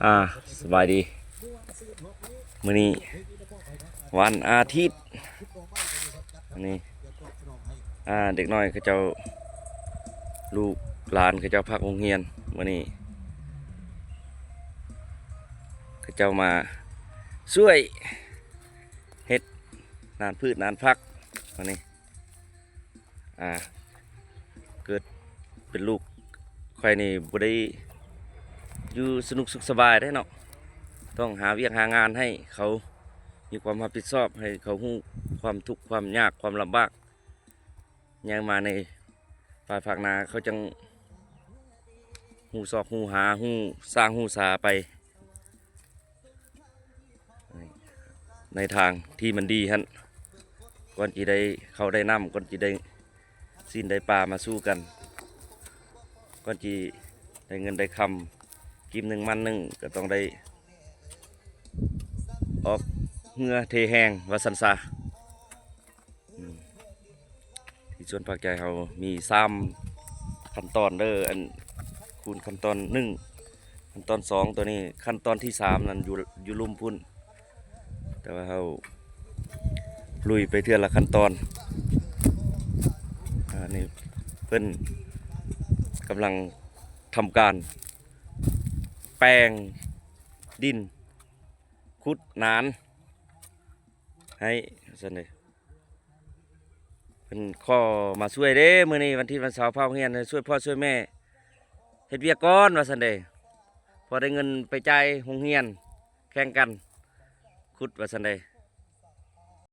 ອ່າ ສະບາຍດີ ມື້ນີ້ວັນອາທິດ ນີ້ ອ່າ ເດັກນ້ອຍເຂົາເຈົ້າ ລູກຫຼານເຂົາເຈົ້າພັກໂຮງຮຽນ ມື້ນີ້ເຂົາເຈົ້າມາຊ່ວຍເຮັດນານພືດນານຜັກ ມື້ນີ້ ອ່າ ເກີດເປັນລູກຂ້ອຍນີ້ບໍ່ໄດ້ຢູ່ສະໜຸກສຸກສະບາຍເດ້ເນາະ ຕ້ອງຫາວຽກຫາງານໃຫ້ເຂົາ ມີຄວາມຮັບຜິດຊອບ ໃຫ້ເຂົາຮູ້ຄວາມທຸກຄວາມຍາກຄວາມລຳບາກ ໃຫຍ່ມາໃນພາຍພາກໜ້າ ເຂົາຈັ່ງຮູ້ຊອກຮູ້ຫາ ຮູ້ສ້າງຮູ້ສາໄປ ໃນທາງທີ່ມັນດີຫັ້ນ ກ່ອນຊິໄດ້ເຂົ້າໄດ້ນ້ຳ ກ່ອນຊິໄດ້ຊີ້ນໄດ້ປາມາສູ່ກັນ ກ່ອນຊິໄດ້ເງິນໄດ້ຄຳ ກີບໜຶ່ງມັນໜຶ່ງ ກໍຕ້ອງໄດ້ອອກເຫື່ອເທແຮງວ່າຊັ້ນຊະ. ອືມ ທີ່ສວນຜັກໃຫຍ່ເຮົາມີສາມຂັ້ນຕອນເດີ ອັນຄູນຂັ້ນຕອນໜຶ່ງ ຂັ້ນຕອນສອງ ຕົວນີ້ຂັ້ນຕອນທີສາມນັ້ນຢູ່ ຢູ່ລຸ່ມພຸ້ນ ແຕ່ວ່າເຮົາລຸຍໄປເທື່ອລະຂັ້ນຕອນ ອາ ນີ້ເພິ່ນກຳລັງທຳການແປງດິນ ຂຸດໜານໃຫ້ ວ່າຊັ້ນເດ. ເພິ່ນຂໍມາຊ່ວຍເດ້ ມື້ນີ້ວັນທິດວັນເສົາພາໂຮງຮຽນ ໃຫ້ຊ່ວຍພໍ່ຊ່ວຍແມ່ເຮັດວຽກກ່ອນ ວ່າຊັ້ນເດ ພໍໄດ້ເງິນໄປຈ່າຍໂຮງຮຽນ ແຂ່ງກັນຂຸດ ວ່າຊັ້ນເດ.